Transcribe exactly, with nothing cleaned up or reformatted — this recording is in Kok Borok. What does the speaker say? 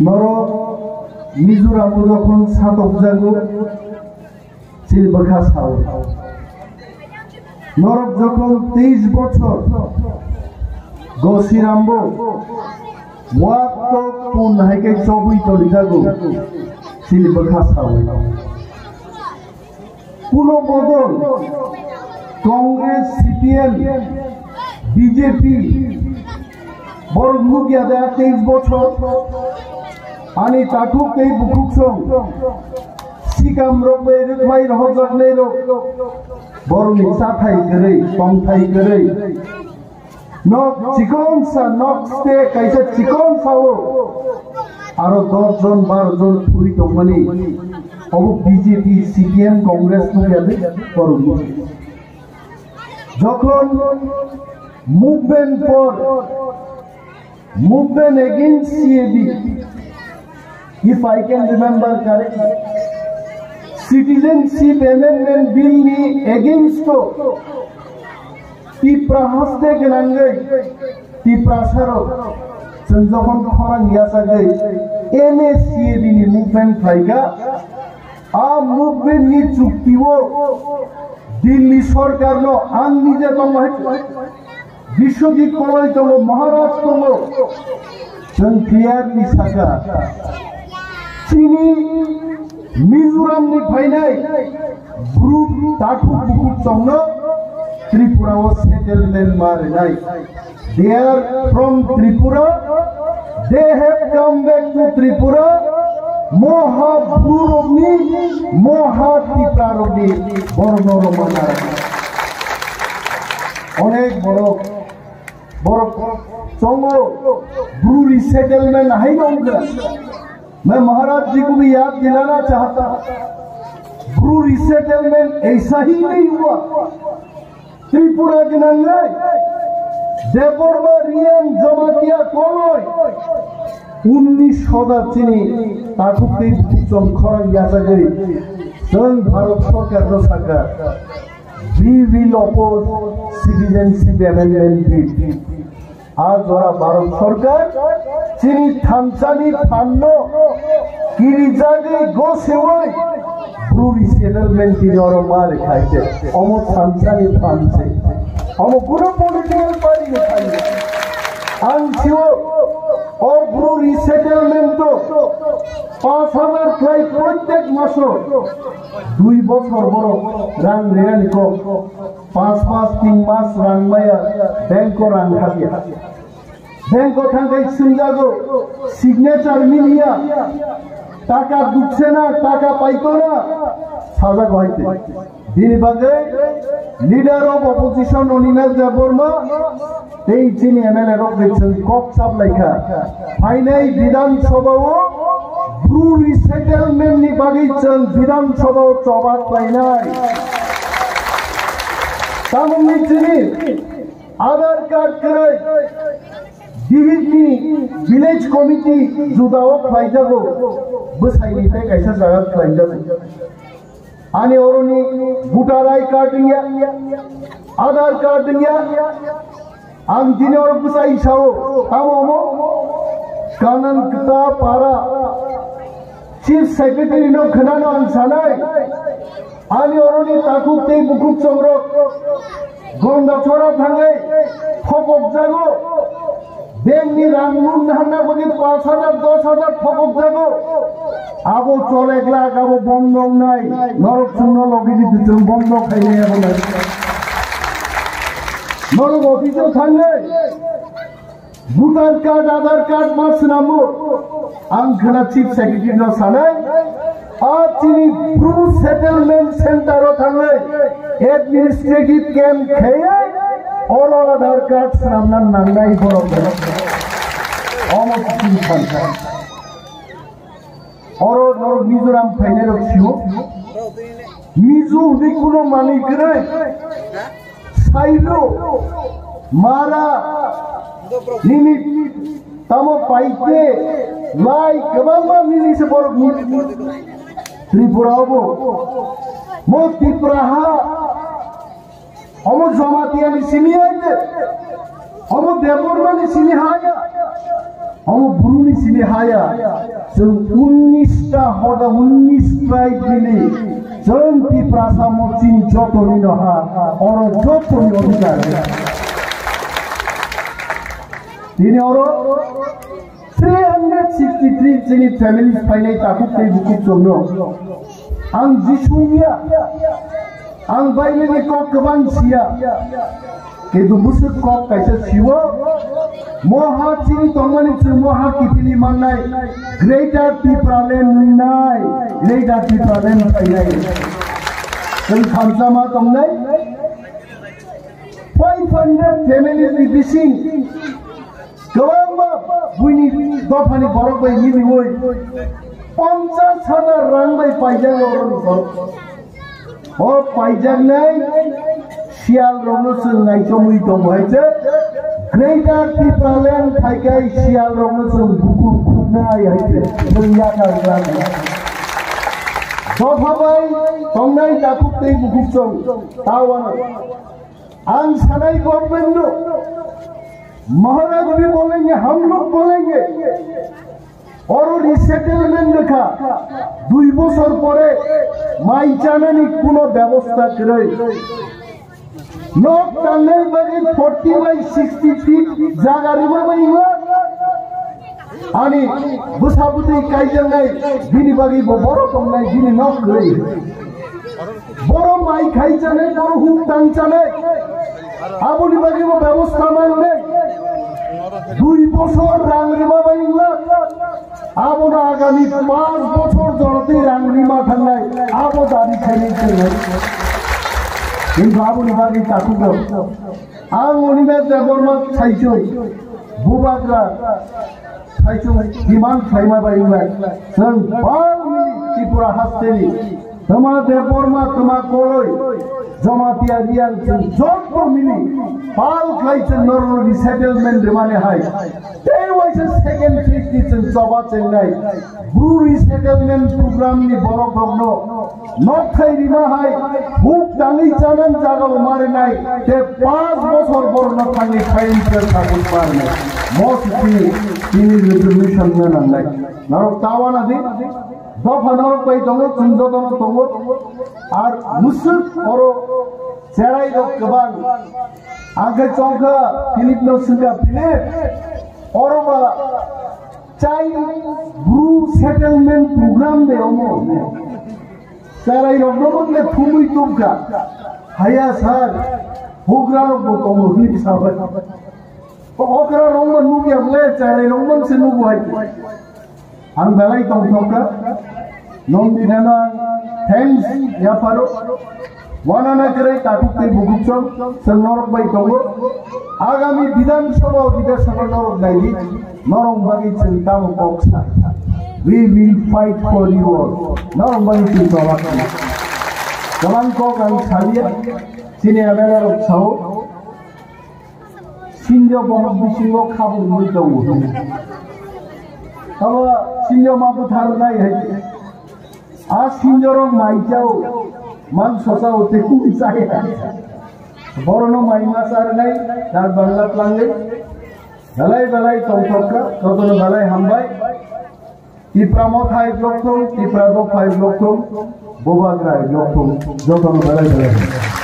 Norok Mizoram o jokhon satokjago, chini bwkha sao. Norok jokhon teis bochor gosirambo wak tok kun hai khe chobwi tolijago, chini bwkha sao. Kuno bodol, Congress, C P M, B J P, borok nukya da teis bochor, ani takhuk tei bukhuk song, sikam rok bai rwkmai rohorjaknai rok, borok ni chathai kwrwi, tongthai kwrwi. Nok chikon sa, nok ste kaisa chikon sao. Aro dos jon, baro jon thwi tongmani. Obo B J P, C P M, Congress no yadi kormo. Jokhon movement for, movement against C A B, if I can remember correctly, Citizenship Amendment Bill ni against o Tipra haste gwnangwi Tiprasarok chwng jokhon khorang yachagwi M A C A B ni movement khlaikha, a movement ni chukti o Delhi sorkar no ang nije tongma hai Biswajit Koloi tongo, Maharaj tongo, chwng clearly sakha. Chini Mizoram ni phainai Bru takhuk bukhuk chongno Tripura o settlement ma rinai. They are from Tripura. They have come back to Tripura. Moha Bru rokni, Moha Tipra rokni borokno romana. Onek borok, borok chongo Bru resettlement hai nongkha. मैं महाराज जी को भी याद दिलाना चाहता हूँ, Bru resettlement ऐसा ही नहीं हुआ। त्रिपुरा के नंगे देवबर्मा रियान जमातिया कलय उन्नीस शताब्दी ni takuk tei buchong khorang yachagwi chwng Bharat Sarkar no sakha, we will oppose Citizenship Amendment Bill. A jora Bharat Sarkar chini thansani phanno kirijagwi gosewi Bru resettlement tini oro ma rikhaikhe. Omo thansani phan se. Omo kuno political party ni phan. Ang sio o Bru resettlement to panch hajar khlai prottek maso dui bochor borok rang rinani kok. Pas mas, tin mas rang maya, bank o rang habya. Bank o thangkhai swngjago, signature milia, taka duksena, taka paikona, sajago haite. Bini bagwi leader of opposition Anina Debbarma tei chini M L A rok bai chwng kok chaplaikha. Phainai Bidhan Sabha o Bru resettlement ni bagwi chwng Bidhan Sabha o choba khlainai. Tamoni chini Aadhaar card kwrwi Bihik ni village committee juda o khlaijago, bwsai ni tei kaisa jaga khlaijago. Ani oroni voter I card wngya, Aadhaar card wngya. Ang tini oro bwsai sao, tamo omo? Kanan kta para Chief Secretary no khwnano ang sanai. Ani oroni takhuk tei bukhuk chongrok Gonda chora thangwi phokok jago. Bank ni rang lun hanna bagwi panch hajar, dos hajar phokok jago. Abo chol ek lakh, abo bom nong nai. Norok chwngno logi di, chwng bom nong khai nai abo nai. Norok office o thangwi voter card, Aadhaar card ma swnamo. Ang khna Chief Secretary no sanai. A chini Bru settlement center o thangwi administrative camp khaiwi oro Aadhaar card swnamna nangnai borok. Omo chini phan. Oro norok Mizoram phainai rok sio. Mizo hwnwi kuno manwi kwrwi. Sailo, mara, nini tamo paite, lai, kwbangma nini se borok ni Tripura obo. Mo Tripura ha, omo Jamatia ni simi aite, omo Debbarma ni simi haya, omo Bru ni simi haya. Chwng unnis ta hoda, unnis tribe mili chwng Tiprasa mo chini jotoni no ha, oro jotoni odhikar. Tini oro three hundred sixty three chini family phainai takhuk tei bukhuk chwngno. Ang Jisu ya, ang Bible ni kok kwbang siya. Kintu bwswk kok kaisa siwo, moha chini tongmani chwng moha kiphilwi mannai, Greater Tipraland wngnai, Greater Tipraland phainai. Chwng khamsa ma tongnai, five hundred families ni bising kwbangma buini dophani borok bai nini oi ponchas hajar rang bai paijak oro ni borok. O paijaknai siyal rokno chwng naichomwi tongo hai se, Greater Tipraland phaikai siyal rokno chwng bukur khuknai hai se chwng yakar khlai. Dopha bai tongnai takhuk tei bukhuk chwng tawano ang sanai government no Maharaj bhi bolenge, hum log bolenge. Oro resettlement lekha, dui bosor pore mai chanani kuno bebosta kwrwi. Nok tangnai bagwi forty by sixty feet jaga rima bai wngla. Ani bwsa bwtwi kaijaknai, bini bagwi bo borok tongnai, bini nok kwrwi. Borok mai khai chanai, borok huk tang chanai. Aboni bagwi bo bebosta mangnai. Dui bosor rang rima bai wngla. Abono agami panch bochor jorotwi rang rima thangnai, abo dabi khainai chwng. Kintu aboni bagwi takhuk rok. Ang Animesh Debbarma saichung, Bubagra saichung demand khlaima bai wngnai. Chwng bangni Tripura hasteni Tama Debbarma, tama Koloi, Jamatia Reang, chwng joto mili pal khlai chwng norok resettlement rwmani hai. Tei waisa second phase ni chwng choba chengnai. Bru resettlement program ni borok rokno nok thai rima hai, huk tangwi chanang jaga bo marinai, tei panch bochor borokno thangwi khain khe sabut marinai. Mo sitini tini resolution no nangnai. Norok tawana di. Dopha norok bai tongo, chwng jotono tongo. Ar mwswk oro cherai rok kwbang. Ang khe chongkha Philip no swngkha, "Philip, oro ba chai Bru settlement program de omo?" Cherai rok no mangkhe thumwi tubkha. "Haya sir, bugra rok bo tongo," hwnwi sabai. O okra rok no nukya ble, cherai rok no se nugo hai. Ang belai tongthokha. Nondinano ang thanks yapharo. Wanana kwrwi takhuk tei bukhuk chwng, chwng norok bai tongo. Agami Bidhan Sabha Adhibeshon norok naidi, norok bagwi chwng tamo kok sa. We will fight for you all. Norok bagwi chwng tolak. Kwbang kok ang salia, chini M L A rok sao. Sinjo borok bisingo khabungwi tongo. Abo sinjo ma bwtharnai hai. A sinjorok mai chao, mang sochao tei kung chaya. Borono mai ma charnai, dar bangla tlangwi. Belai belai tongthokha, jotono belai hambai. Tipra Motha hai block thung, Tipra Dopha hai block thung, Bubagra hai block thung, jotono belai belai.